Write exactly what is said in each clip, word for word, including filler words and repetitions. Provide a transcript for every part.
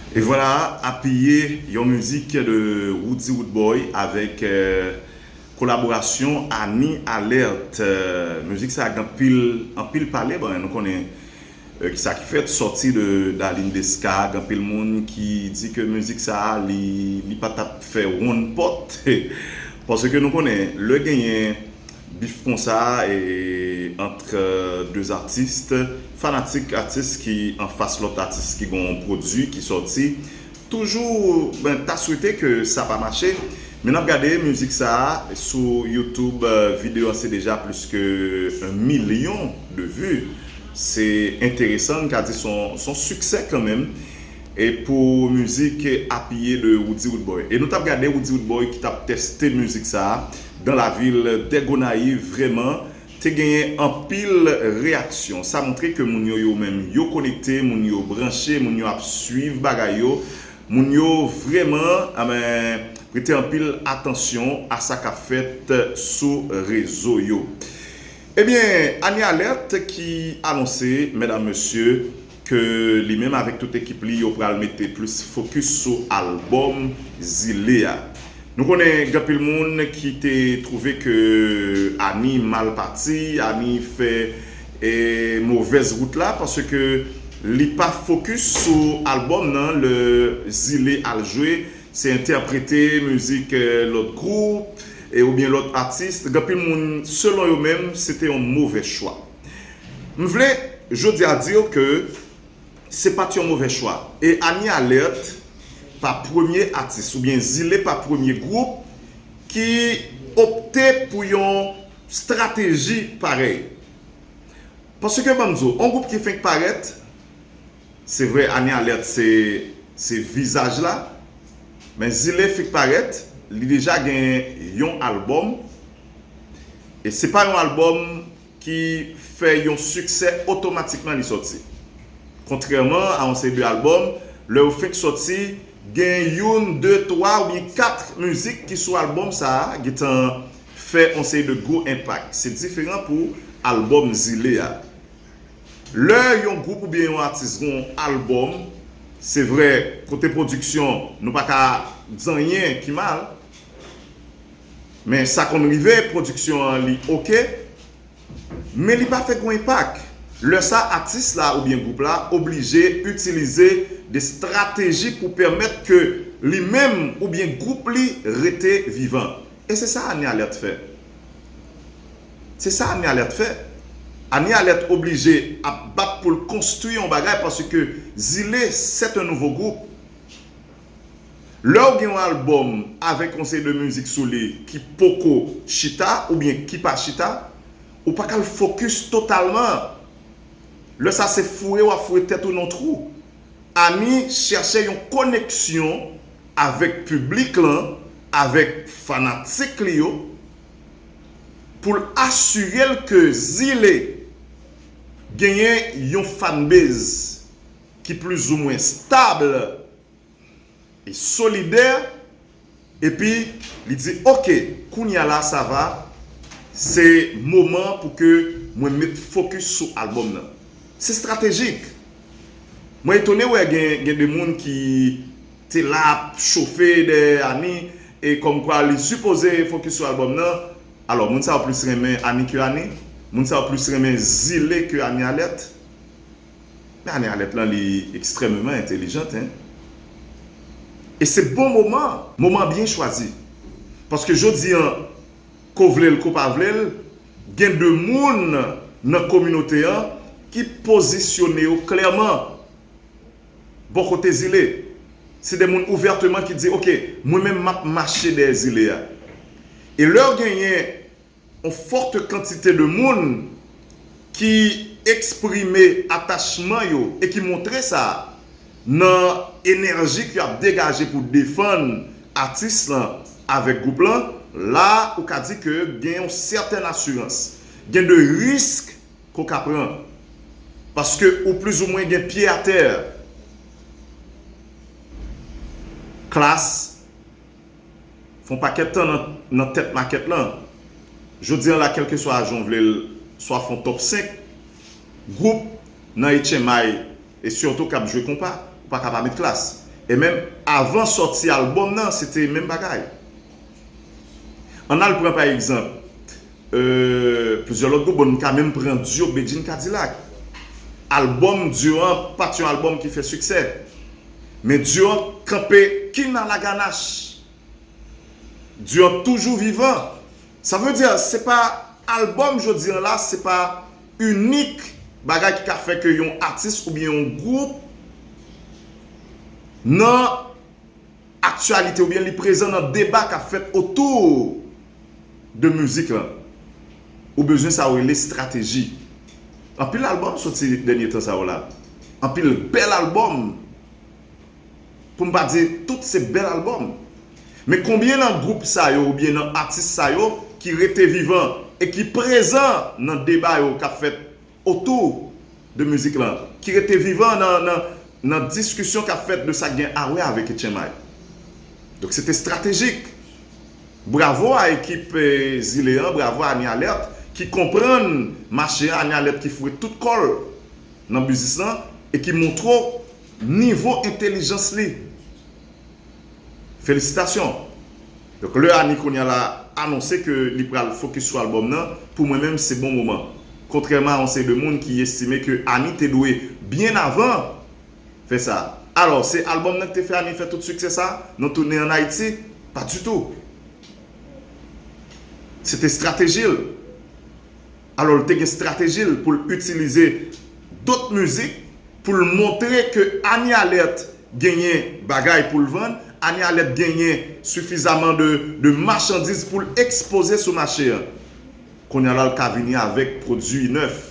E vwala, apiye yon mizik de Roody Roodboy avèk eh, kolaborasyon Annie Alerte. Eh, mizik sa gen anpil, anpil pale, bon, nou konnen eh, ki sa ki fèt, sòti de Darline Desca, gen anpil moun ki di ke mizik sa li, li pa t ap fè wonn pòt. Paske nou konnen, lè genyen bif konsa e ant de atis, fanatik atis ki anfas lòt atis ki gen yon pwodui ki sòti, toujou ben, ta swete ke sa pa mache. Men n ap gade mizik sa a sou YouTube, eh, videyo an se deja plis ke yon milyon de vi. Se enteresan, n ka di se yon, se yon siksè kanmenm. E pou mizik apiye de Roody Roodboy. E nou t ap gade Roody Roodboy ki t ap teste mizik sa a dans la ville de Gonayiv, vrèman, te genyen anpil reyaksyon. Sa montre ke moun yo, yo menm, yo konekte, moun yo branche, moun yo ap swiv bagay yo, moun yo vrèman, amen, prete anpil atansyon a sa k ap fèt sou rezo yo. Ebyen, Annie Alerte ki anonse, medam, mesye, ke li menm avèk tout ekip li, yo pral mete plis fokis sou albòm Zile a. Nou konnen gen anpil moun ki te twouve ke Annie mal pati, Annie fè eh, movèz wout la, paske li pa fokis sou albòm nan, lè Zile al jwe, se entèprete mizik eh, lòt gwoup eh, oubyen lòt atis. Gen anpil moun, selon yo menm, se te yon movè chwa. M vle jodi a di w ke se pa t yon movè chwa. E Annie Alerte pa premye atis, oubyen Zile pa premye gwoup ki opte pou yon estrateji parèy. Paske ban m di w, yon gwoup ki fenk parèt, se vre, Annie Alerte se, se vizaj la, men Zile fenk parèt, li deja gen yon albòm, e se pa yon albòm ki fè yon siksè otomatikman li sòti. Kontrèman a yon seri de albòm, lè yo fenk sòti, gen youn, de, twa oubyen kat mizik ki sou albòm sa a gentan fè yon seri de gwo enpak. Se diferan pou albòm Zile a. Lè yon gwoup oubyen yon atis gen yon albòm, se vre, kote pwodiksyon, nou pa ka di anyen ki mal, men sa konn rive, pwodiksyon an li oke, men li pa fè gwo enpak. Lè sa, atis la oubyen gwoup la oblije itilize de estrateji pou pèmèt ke li menm oubyen gwoup li rete vivan. E se sa Annie Alerte fè. Se sa Annie Alerte fè. Annie Alerte oblije ap bat pou l konstwi yon bagay paske Zile, c'est un nouveau groupe. Lè w gen yon albòm avèk yon seri de mizik sou li ki poko chita oubyen ki pa chita, ou pa ka l fokis totalman. Lè sa se foure w ap foure tèt ou nan twou. Annie chèche yon koneksyon avèk piblik lan, avèk fanatik li yo, pou l asire l ke Zile genyen yon fanbase ki plizoumwen stab e solidè, epi li di, oke, kounye a la, sa va, se moman pou ke mwen met fokis sou albòm nan. Se estratejik. Mwen etone wè gen, gen de moun ki te la ap chofe dèyè Annie, e kòmkwa li sipoze fokis sou albòm nan. Alò, moun sa yo plis renmen Annie ke Annie? Moun sa yo plis renmen Zile ke Annie Alerte? Men Annie Alerte lan, li ekstrèmeman entèlijant, en. E se bon moman, moman byen chwazi. Paske jodi an, ko vle l, ko pa vle l, gen de moun nan kominote an ki pozisyone yo klèman bò kote Zile. Se de moun ouvèteman ki di, oke, mwen menm m ap mache dèyè Zile a. E lè w genyen yon fòt kantite de moun ki eksprime atachman yo e ki montre sa nan enèji ke y ap degaje pou defann atis lan avèk gwoup lan, la ou ka di ke gen yon sètèn asirans, gen de risk ke w ka pran. Paske ou plizoumwen gen pye atè. Klass fè yon pakèt tan nan, nan tèt makèt lan. Jodi an la, kèlkeswa jan w vle l, swa fè yon top senk gwoup nan H M I, e sitou k ap jwe konpa, ou pa ka pa met Klass. E menm avan sòti albòm nan, se te menm bagay. Ann al pran pa egzanp, euh, plizyè lòt gwoup, bon, n ka menm pran duo Bedjine Kadilak. Albòm duo an pa t yon albòm ki fè siksè. Men duo an kanpe kin a la ganach. Duo an toujou vivan. Sa vle di, se pa albòm jodi an la, se pa inik bagay ki ka fè ke yon atis oubyen yon gwoup nan aktyalite oubyen li prezan nan deba k ap fèt otou de mizik lan. Ou bezwen sa yo rele estrateji. Anpil albòm soti dènye tan sa yo la. Anpil bèl albòm. Pou m pa di tout se bèl albòm. Men konbyen nan gwoup sa yo oubyen nan atis sa yo ki rete vivan e ki prezan nan deba yo k ap fèt otou de mizik lan, ki rete vivan nan, nan, nan diskisyon k ap fèt de sa k gen a wè avèk Etchenmay. Donk, se te estratejik. Bravo a ekip, eh, Zile an, bravo a Annie Alerte ki konprann mache an, Annie Alerte ki foure tout kò l nan biznis lan e ki montre w nivo entèlijans li. Felisitasyon. Donk, lè Annie kounye a la anonse ke li pral fokis sou albòm nan, pou mwen menm, se bon moman. Kontrèman a yon seri de moun ki estime ke Annie te dwe byen avan fè sa. Alò, se albòm nan ki te fè Annie fè tout siksè sa nan tounen ann Ayiti? Pa ditou. Se te estrateji l. Alò, l te gen estrateji l pou l itilize dòt mizik pou l montre ke Annie Alerte genyen bagay pou l vann, Annie Alerte genyen sifizaman de, de machandiz pou l ekspoze sou mache an. Kounye a la, l ka vini avèk pwodui nèf.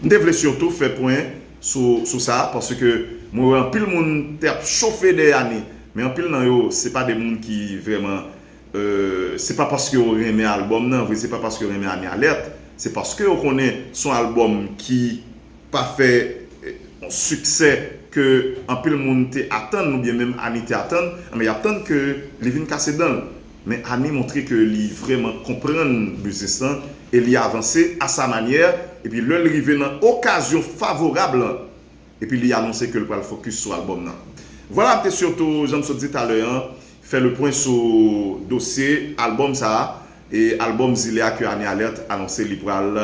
M te vle sitou fè pwen sou, sou sa, paske mwen wè anpil moun te ap chofe dèyè Annie, men anpil nan yo, se pa de moun ki vrèman, euh, se pa paske yo renmen albòm nan, vre, se pa paske yo renmen Annie Alerte, se paske yo konnen se yon albòm ki pa fè, eh, yon siksè ke anpil moun te atann, oubyen menm Annie te atann, men y ap tann ke li vin kase dan l. Men Annie montre ke li vrèman konprann biznis lan e li avanse a sa manyè, epi lè l rive nan okazyon favorab lan, epi li anonse ke l pral fokis sou albòm nan. Vwala, m te sitou, jan m sot di talè an, fè le pwen sou dosye albòm sa a, e albòm Zile a ke Annie Alerte anonse li pral,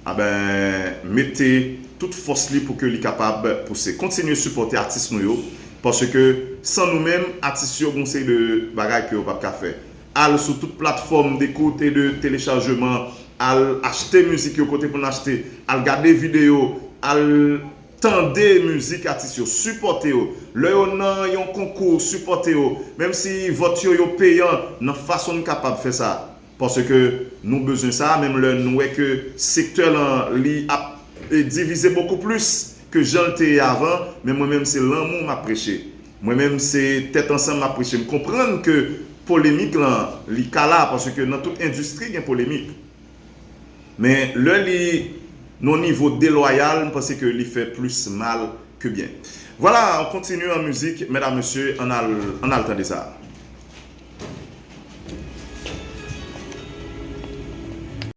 a ben, mete tout fòs li pou ke li kapab pouse. Kontinye sipòte atis nou yo, paske san nou menm, atis yo gon seri de bagay ke yo p ap ka fè. Al sou tout platfòm dekout e de telechajman, al achte mizik yo kote pou n achte, al gade videyo, al tande mizik atis yo, sipòte yo. Lè yo nan yon konkou, sipòte yo. Menm si vòt yo, yo peyan, nan fason n kapab fè sa. Paske nou bezwen sa, menm lè nou wè ke sektè lan, li ap, e, divize bokou plis ke jan l te ye avan, men mwen menm se lanmou m ap preche. Mwen menm se tèt ansanm m ap preche. M konprann ke polemik lan, li ka la, paske nan tout endistri gen polemik. Men lè li nan yon nivo delwayal, m panse ke li fè plis mal ke byen. Vwala, on kontinye an mizik, medam, mesye, ann al, ann al tande sa.